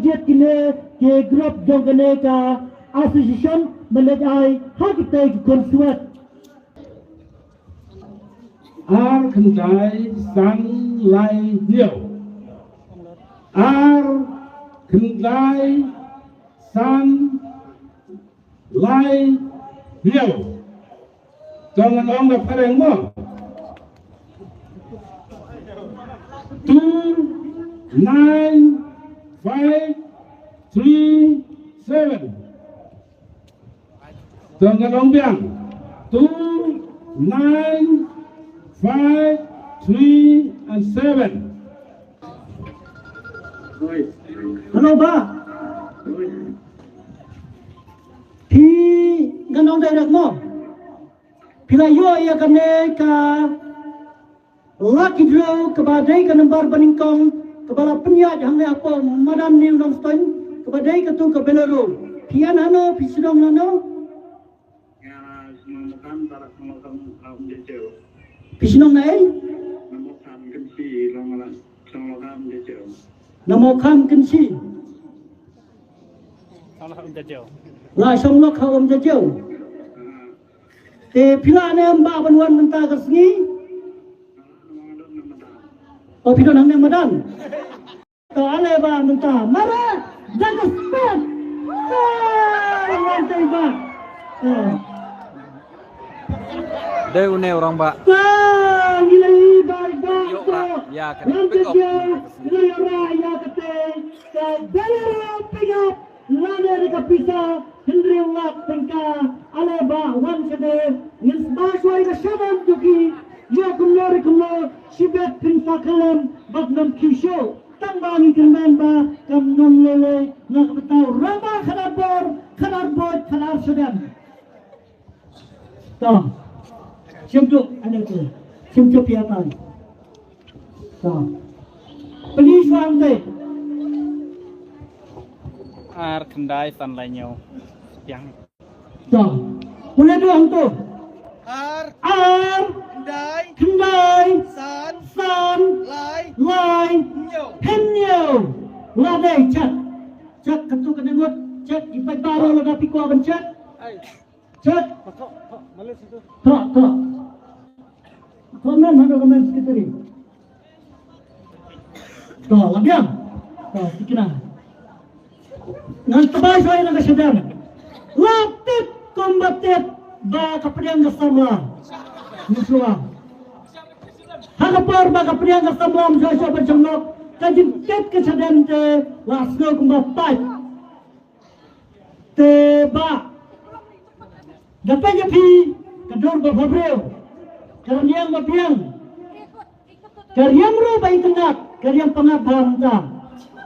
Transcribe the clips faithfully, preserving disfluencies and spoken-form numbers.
Jied kine ki group jong kane ka association mynta ai ha kita ki khun swet. Ar khyndai san lai hynñiew. Ar khyndai san lai hynñiew. To ngan ong da phareng mo. Two nine five three seven. To ngan ong biang. Two nine five three and seven. Hello ba. Phi ngan ong direct mo. Phi la ïoh ïa kane ka lucky draw kaba dei ka number banyngkong kaba la pynïaid hangne hapoh madan New Nongstoiñ kaba dei katu ka Bolero. Phi ïa na no, phi shnong na no? Phi shnong na ei? Na Mawkham Kynshi. La shong lok ha Umjajiew. Te phi lah ne em ba ban wan mynta ka sngi? O phi don hangne madan. To ale ba mynta mara da ka spot. Wan te ba. Dei une u rangbah. Ba ngi la i ba ba. Ïa ka pick up. Ngi la i ra ïa ka te. Ka Bolero pick up. Lane da ka pisa hynriew lak tyngka. Ale ba wan shane ngin sbah shuwa ïa ka shaban jong ki. Ïa kumno re kumno shibit phin sa khlem bad ngam khie shuh. Tang ba ngi kyrmen ba kam ngam lei lei na ka bynta u rangbah khadar bor khadar bor khadar shadem. To. Shim duk ane tu. Shim chup ïa tai. To. Pynïasoh ante. Ar khyndai san lai hynñiew. Biang. To. Pule dua hangtu. Ar. Ar. Khyndai. Khyndai. San. San. Lai. Lai. Hynñiew. Hynñiew. La dei chet. Chet katu ka dei ngut. Chet i pai baro la da piko ban chet. Ai. Chet. Tok, tok. Tok, tok. Tok men, hado ka men secretary. Tok, la biang. Tok, tikna. Ngan tbai soi na ka shadem. La tit kumba tit ba ka pdiang ka samla. Ni sua. Ha ka por ba ka pdiang ka samla, mjua sua ba jong nok. Ka jingtit ka shadem te la snow kumba tait. Te ba da pynjah phi ka dur ba phabriew, ka rniang ba biang, ka riam ru ba itynnat, ka riam pangap ba mynta.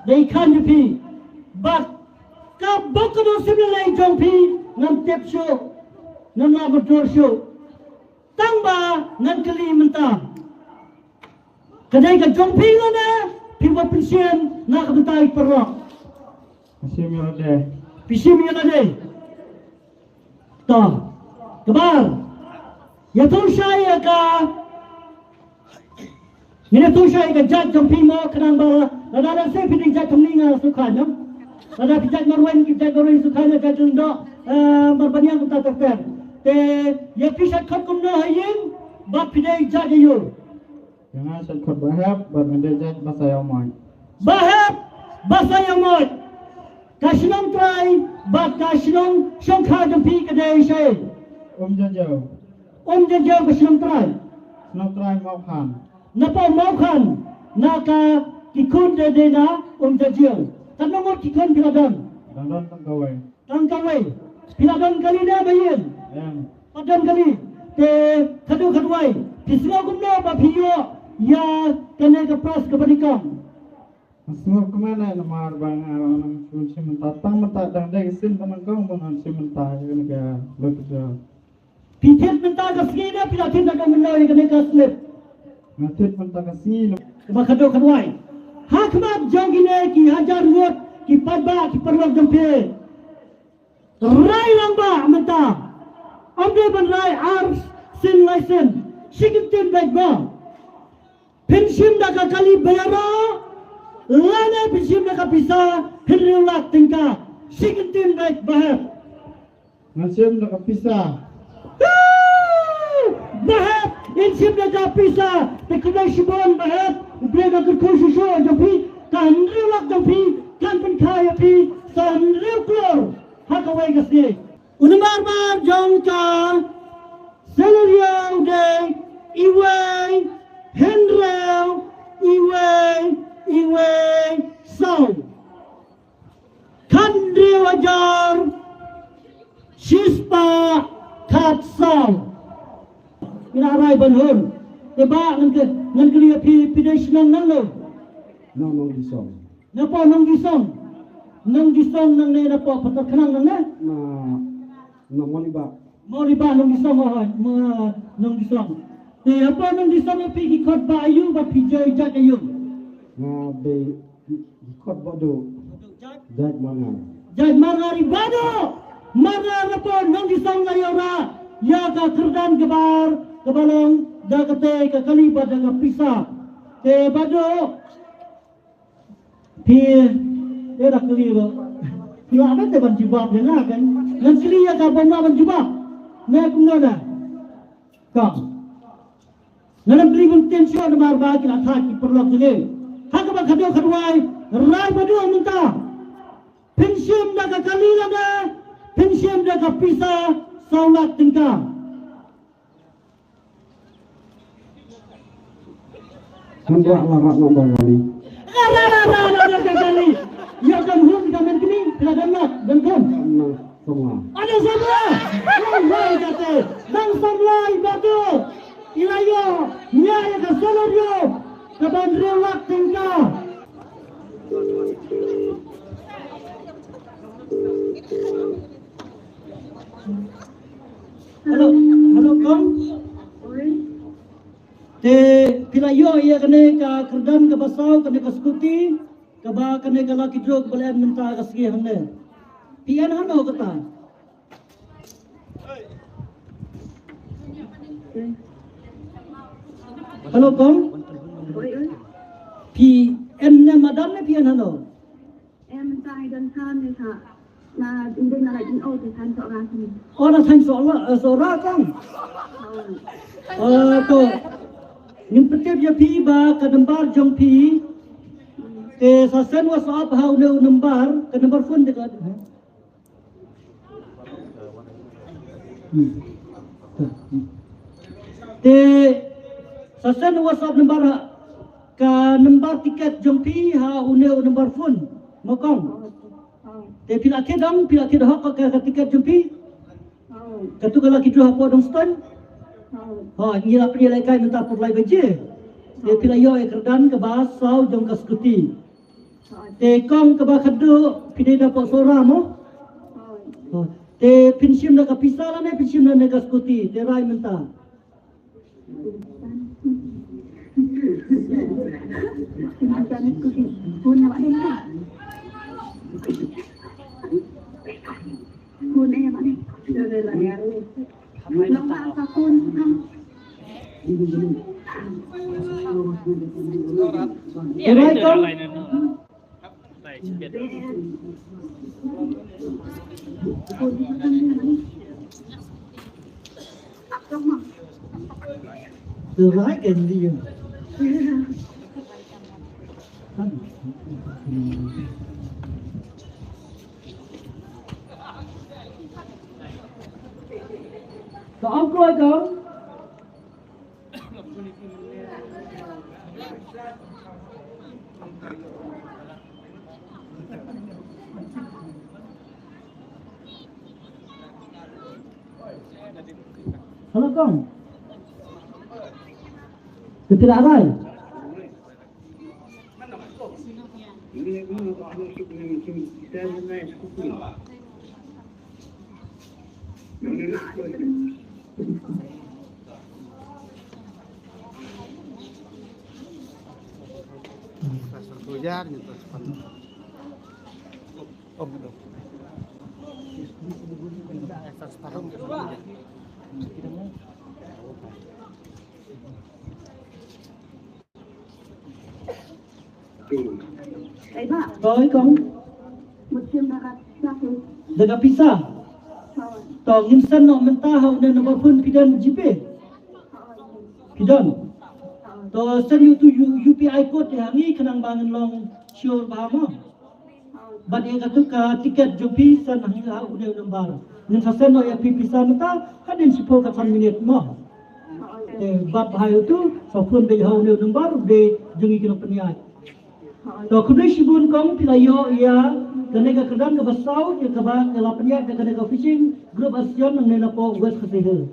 Da i khan jong phi ba ka bok ka dur sim lei jong phi ngam tip shuh, ngam lah ba dur shuh. Tang ba ngan kylli mynta. Ka dei ka jong phi lane phi ba pynshim na ka bynta i paralok? Phi shim ïa lade. Phi shim ïa lade. To. Kaba ar. Ïathuh shai ïa ka. Ngin ïathuh shai ïa ka jait jong phi mo khnang ba lada lehse phi dei jait jong ni nga sukha ïa. Lada phi jait marwei ki jait marwei sukha ïa jait jong doh. Eh, mar baniang kumta terter. Te ïa phi shat khot kumno ha ïing bad phi dei jait aïu? Ïa nga shat khot Bahep bad nga dei jait Basaiawmoit. Bahep Basaiawmoit. Ka shnong trai bad ka shnong shongkha jong phi ka dei shaei? Umjajiew. Umjajiew ka shnong trai. Shnong trai Mawkhan. Na pdeng Mawkhan na ka ki khun dei dei na Umjajiew. Katno ngut ki khun phi la don? Dang don tang kawei. Tang kawei. Phi la don kali ne ba ïing? Em. Pat don kali. Te khadduh khadwai phi sngew kumno ba phi ïoh ïa kane ka prize kaba nyngkong? Nga sngewkmen eh namar ba nga la nang shim mynta tang mynta dang dei ka sien ba nyngkong ba ngan shim mynta ïa kane ka lucky draw. Phi thied mynta ka sngi ne phi la thied da ka mynno ïa kane ka slip? Nga thied mynta ka sngi. Kaba khadduh khadwai. Ha khmat jong kine ki hajar ngut ki paidbah ki paralok jong phi. Rai lang ba mynta. Ym dei ban rai ar sien lai sien. Shi kyntien beit ba phin shim da ka kali Bolero. Lane pynshim da ka pisa hynriew lak tyngka. Shi kyntien beit, ba hep. Nga shim da ka pisa. Ba hep, in shim da ka pisa. Te khublei shibun, ba hep. U Blei un kyrkhu shuh shuh ïa phi. Ka hynriew lak jong phi kan pynkha ïa phi sa hynriew klur ha kawei ka sngi. U nambar ba jong ka Scenario u dei iwei, hynriew, iwei, iwei, saw. Khathynriew hajar shispah khatsaw. Ngi la rai ban hun. Te ba ngan kylli, ngan kylli ïa phi, phi dei shnong nangno? Nong, Nongdisong. Napoh Nongdisong. Nongdisong nangne napoh Patarkhnang nangne? Na, na Mawlibah. Mawlibah Nongdisong, oh, ma Nongdisong. Te hapoh Nongdisong ïa phi ki khot ba aïu bad phi joi jait aïu? Nga dei ki khot Bahduh. Jait Marngar. Jait Marngar i Bahduh. Marngar napoh Nongdisong la ïoh rah ïa ka kyrdan kaba ar kaba long da kata ka kali bad da ka pisa. Te Bahduh. Phi, eh, da kylli ba. Phi lah te ban jubab ïa nga kan. Ngan kylli ïa ka bym lah ban jubab. Nga kumno na. Ka. Ngan kylli ban tynshwa namar ba ki la thait ki paralok jong ngi. Ha kaba khadduh khadwai, rai Bahduh mynta. Phin shim da ka kali lane phin shim da ka pisa saw lak tyngka. Hynrei la rat nambar kali. Ra, ra, ra, ra, ra, ra, kali. Ïa kan hun ka men kini, ka dan lak, dan kan. Nang samla. Ada samla. Wai, wai, kate. Dan samla i Bahduh. I la ïoh, ïa, ïa ka salary ïoh. Ka ban hynriew lak tyngka. Hello, hello, kong. Te phi la ïoh ïa kane ka kyrdan kaba saw, kane ka scooty, kaba kane ka lucky draw kaba la em mynta ka sngi hangne. Phi en hano kata? Hello, kong. Phi en ne madan ne phi en hano? Em, tang i don than ne tha. Na, inde na la jin o te than Sohra sini. O, na than Sohra, eh, Sohra kong. Eh, to. Ngin pyntip ïa phi ba ka nambar jong phi. Te sa send WhatsApp ha une u nambar, ka nambar phone de ka. Hmm. Te sa send WhatsApp number ha, ka number tiket jong phi ha une u number phone mo kong. Te phi la thied dang, phi la thied hok ka, ka tiket jong phi. Katu ka lucky draw hapoh Dongstoiñ. Ha, ngi la pynïalehkai mynta por lai baje. Te phi la ïoh ïa ka kyrdan kaba saw jong ka scooty. Te kong kaba khadduh phi dei na pok Sohra mo? Te phin shim da ka pisa lane phin shim da ka scooty, te rai mynta. Ka ong kloi ka. Hello, kong. Kita dah rai. Ai ba. Toi kong. Musim daga pisa ke. Daga pisa. Hoi. To ngin send noh mynta ha une number phone phi don GPay. Hoi. Phi don. Hoi. To send ïa utu U- UPI code ïa ngi khnang ba ngin long sure ba mo. Hoi. Bad ïa katu ka ticket jong phi send ha une number. Ngin sa send noh ïa phi pisa mynta hadien shiphew ka san minit mo. Hoi. Eh, bad ha utu sa phone beit ha une number beit jong ngi ki nongpynïaid. To khublei shibun kong phi la ïoh ïa kane ka kyrdan kaba saw ïa kaba ka la pynïaid da kane ka fishing group ASEAN nangne napoh West Khasi Hills.